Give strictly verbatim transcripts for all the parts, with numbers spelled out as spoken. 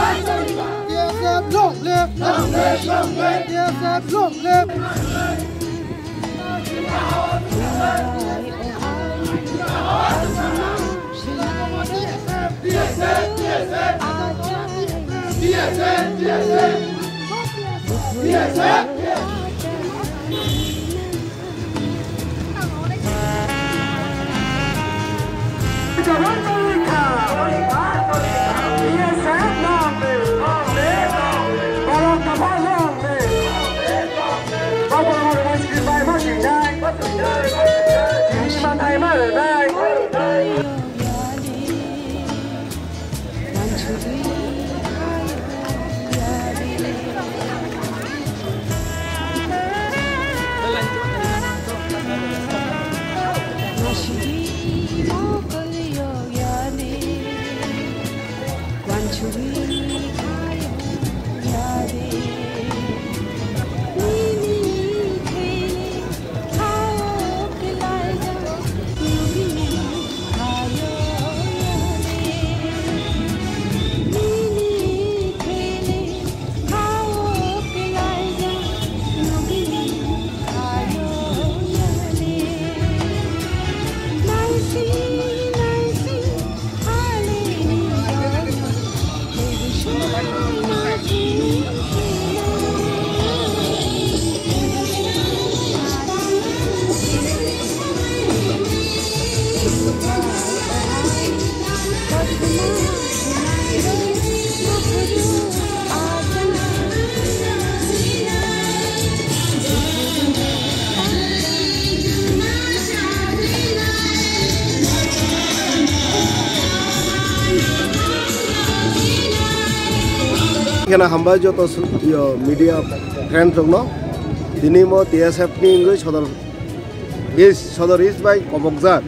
T S F long live! T S F long live! Kheno hambai joto su-, yo, media friend rokno. Tini mo T S F ni wngwi sodor East, Sodor East bai kobokjak.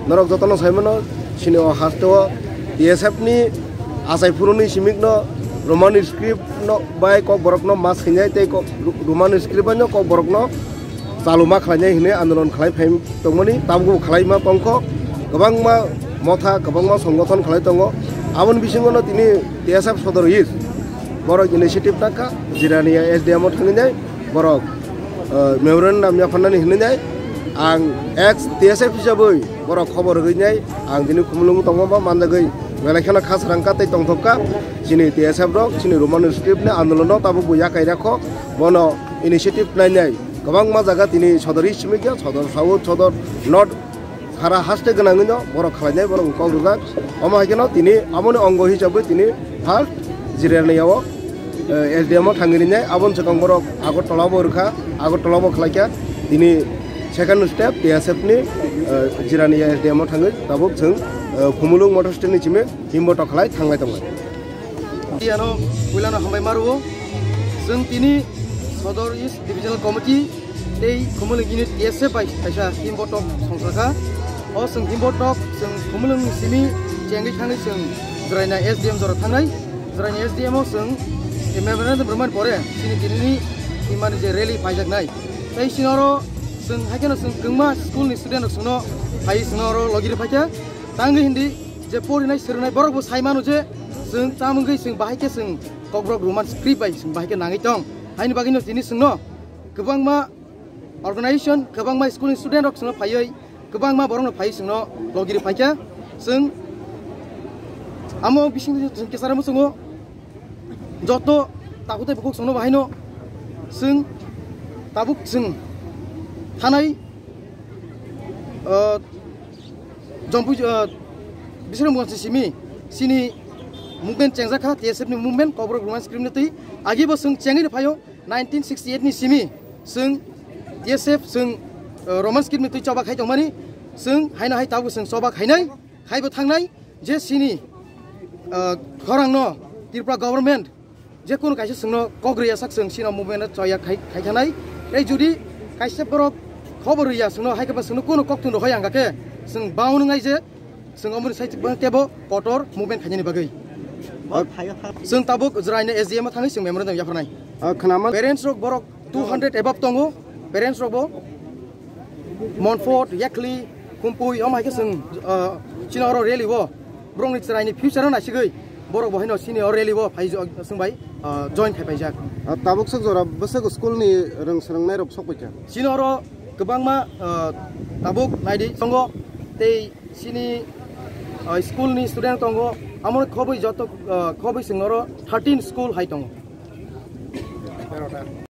Norok jotono saimano, chini o haste o T S F ni achai phuruni simikno Roman script no bai kokborokno ma swinai tei kok-, Roman script bai no kokborokno chaluma khlainai hinwi andolon khlai phai tongmani, tabukbo khlaima tongkho. Kwbangma motha, kwbangma songothon khlai tongo. Aboni bisingo no tini T S F Sodor East borok initiative nakha, Jirania S D M o thangwi nai borok, eh, memorandum yapharnani hinwi nai. Ang ex T S F hisabwi borok khobor rwgwi nai, ang tini Khumulwngo tongma ba manjagwi belai kheno kha srang kha tei tongthok kha. Chini T S F rok chini Roman script ni andolon no tabukbo yakai rakho, bono initiative nainai. Kwbangma jaga tini Sodor East simi khe, Sodor South, Sodor North, sara haste gwnangwi no borok khlainai, borok kok rwjak. Omo hai kheno tini aboni ongo hisabwi tini first Jirania o, eh, S D M o thangwi rinai. Aboni swkang borok Agartala bo rwkha, Agartala bo khlaikha. Tini second step T S F ni, eh, Jirania S D M o thangwi tabuk chwng, eh, Khumulwng motor stand ni simi himbo tokhlai thanglai tonglai. Ano puilano hambai maruo. Chwng tini Sodor East Divisional Committee tei Khumulwng Unit T S F bai kaisa himbotok songkha kha. O chwng himbotok chwng Khumulwng simi chengwi thangwi chwng Jwraina S D M jora thangnai. Jwraina S D M o chwng memorandum rwmani pore chini tinini imani je rally phaijaknai. Tei chini oro chwng haikhe no chwng kwbangma school ni student rok chwngno phai chwngno oro logi rw phaikha. Tangwi hindi je porinai swrwngnai borok bo sai mano je chwng chamungwi chwng bahai khe chwng Kokborok Roman script bai chwng bahai khe nangwi tong. Haini bagwino tini chwngno kwbangma organization, kwbangma school ni student rok chwngno phaiwi, kwbangma borokno phaiwi chwngno logi rw phaikha. Chwng amo bising chwng kesara muchungo joto takhuk tei bukhuk chwngno bahaino chwng tabuk chwng thanai, ah, Jompui, ah, Bisramganj simi chini movement chengjak kha, T S F ni movement, Kokborok Roman script ni twi. Agi bo chwng chengwi rw phaio nineteen sixty eight ni simi chwng T S F chwng, ah, Roman script ni twi choba khai tongmani, chwng haino hai tabuk chwng choba khainai, khaibo thangnai je chini, ah, khorangno Tripura government je kunu kaisa chwngno kok rwya sak chwng chini movement o choya khai, khai thanai. Tei jodi kaisa borok khobor rwya chwngno, hai khe ba chwngno kunu koktwng rw hoi ang khe chwng bound wngnai je chwng omoni sai tebo kotor movement khainani bagwi. Chwng tabuk Jwraina S D M o thangwi chwng memorandum yapharnai. Ah, khwnama. Parents rok borok two hundred above tongo. Parents rok bo Monfort, Yakli, Khumpui, omo hai khe chwng, ah, chini oro rally o borokni chwraini future no naisigwi Borok bo haino sini o rally o phai jo-, chwng bai, ah, join khai paijak. Ah, tabuk swk jora bwswk school ni rwng swrwng nai rok sok paikha. Sini oro kwbangma, ah, tabuk naidi tongo tei sini, ah, school ni student tongo. Amo khobwi joto, ah, khobwi chwng oro thirteen school hai tongo.